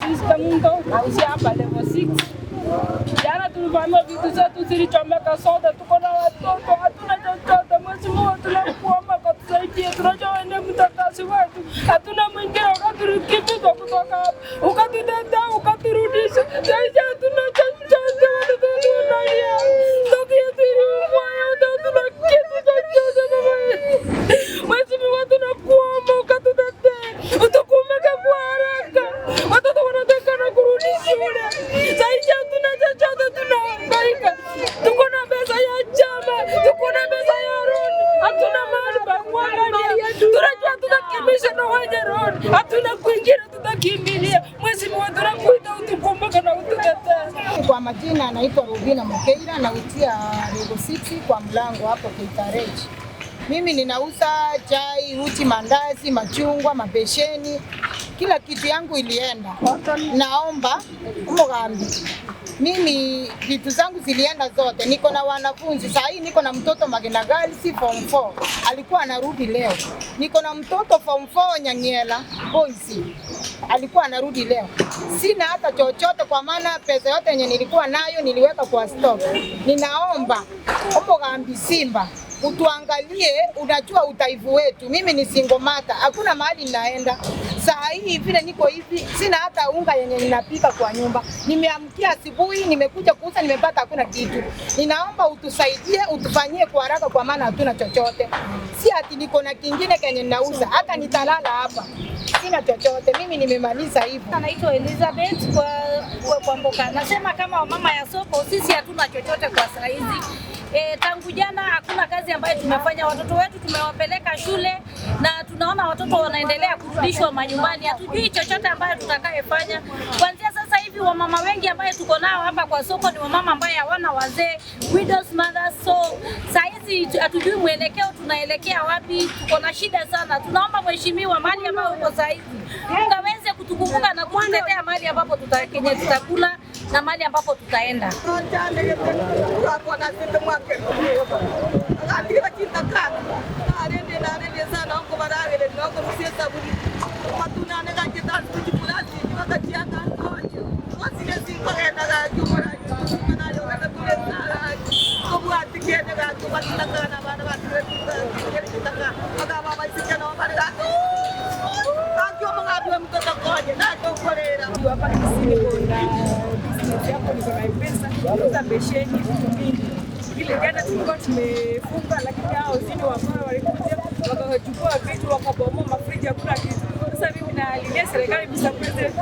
Sister Munto, nausia hapa level 6. Jana tulivamiwa, vitu zetu zilichomeka sote, tuko na watoto, hatuna chochote. Mheshimiwa, tunakuomba katusaidie, tunajua wewe ndiye mtetezi wetu, hatuna mwingine. Ukatukimbizwa kutoka hapa, ukatutetea, ukaturudisha. Sasa hatuna chochote, watoto wetu wanalia, ndugu yetu iliungua yote, hatuna kitu chochote baba yetu. Mheshimiwa, tunakuomba ukatutetee, utukumbuke kwa haraka. Watoto wanataka kurudi shule. Sasa hatuna chochote, tunahangaika. Tuko na pesa ya chama, tuko na pesa ya loan, hatuna mahali pa kuangalia. Tunajua tutakimbisha na wenye loan, hatuna kwingine tutakimbilia. Mheshimiwa, tunakuita utukumbuke na ututetee. Kwa majina anaitwa Rubina Mokeira, nautia Level 6 kwa mlango hapo KTRH. Mimi ninauza chai, uji, mandazi, machungwa, mabesheni, kila kitu yangu ilienda. Naomba umugambi, mimi vitu zangu zilienda zote. Niko na wanafunzi saa hii, niko na mtoto Magina Girls form 4 alikuwa anarudi leo. Niko na mtoto form 4 Nyangiela Boys alikuwa anarudi leo. Sina hata chochote, kwa maana pesa yote yenye nilikuwa nayo niliweka kwa stock. Ninaomba umugambi Simba utuangalie, unajua udhaifu wetu. Mimi ni single mother, hakuna mahali ninaenda. Saa hii vile niko hivi, sina hata unga yenye ninapika kwa nyumba. Nimeamkia asubuhi, nimekuja kuuza, nimepata hakuna kitu. Ninaomba utusaidie, utufanyie kwa haraka, kwa maana hatuna chochote. Si ati niko na kingine kenye ninauza, hata nitalala hapa, sina chochote. Mimi nimemaliza hivyo. Anaitwa Elizabeth kwa Mboka. Nasema kama wamama ya soko sisi hatuna chochote kwa saa hizi. Tangu jana hakuna kazi ambayo tumefanya. Watoto wetu tumewapeleka shule na tunaona watoto wanaendelea kurudishwa manyumbani. Hatujui chochote ambayo tutakayefanya. Kuanzia sasa hivi wamama wengi ambaye tuko nao hapa kwa soko ni wamama ambaye hawana wazee, widows mothers. So saa hizi hatujui mwelekeo tunaelekea wapi, tuko na shida sana. Tunaomba mheshimiwa, mahali ambapo uko saa hizi ukaweze kutukumbuka na kututetea mahali ambapo kenye tutakula na mahali ambapo tutaenda. Hapa Kisii niko na business yako, niko na M-Pesa, nauza besheni, vitu mingi. Ile jana tulikuwa tumefunga, lakini hao wazini ambao walikuja wakachukua vitu wakabomoa mafriji, hakuna kitu. Sasa mimi nalilia serikali, Mr. President,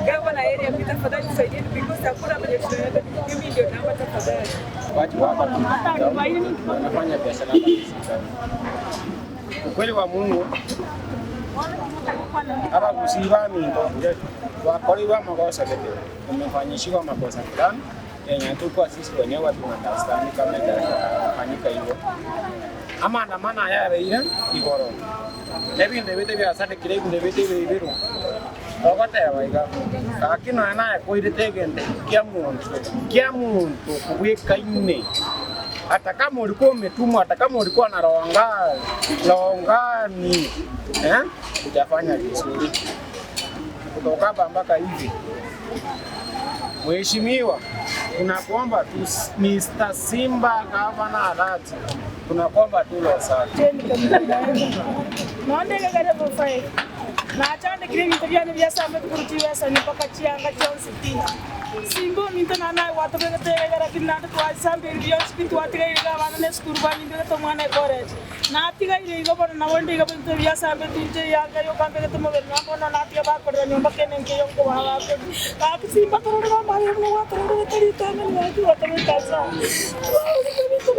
gavana area, mimi tafadhali tusaidieni because hakuna mwenye tunaenda. Mimi ndio naomba tafadhali. Watu hapa wanafanya biashara hapa Kisii. Ukweli wa Mungu hapa Kisii minto wakorirwa makosa gete, tumefanyishiwa makosa fulani yenye hatukuwa sisi wenyewe tuna understand kama itafanyika hivyo ama andamano yabeire igoro ebinto ebite biasadekire ebinto ebite bibiru ogoteba iga lakini naye koirete egento kia muntu kubwikaine hata kama ulikuwa umetumwa, hata kama ulikuwa na roho ngani, eh, utafanya vizuri kutoka hapa mpaka hivi. Mheshimiwa, tunakuomba tu Mr. Simba Gavana Arati, tunakuomba tu Losati. Nondegega level 5 nachandikire ebinto biane biasambe tukuruti ibesa mpaka chianga chionsi pi simba ominto nanaye gwatobegete lakini nande twasamba ebi bionsi pi twatigaire iga abana na esukuru banyindegete omwana ecollege natigaire igo bono nabo ndi iga binto biasambe tinche yanga yokambegete mobere nabono natiga bakorera nyomba kene nkeyo nkobaha bakori gaki simba tororera amaye buno gwatororerete ritang'ani gaki gwatobeka asa twaurire binto.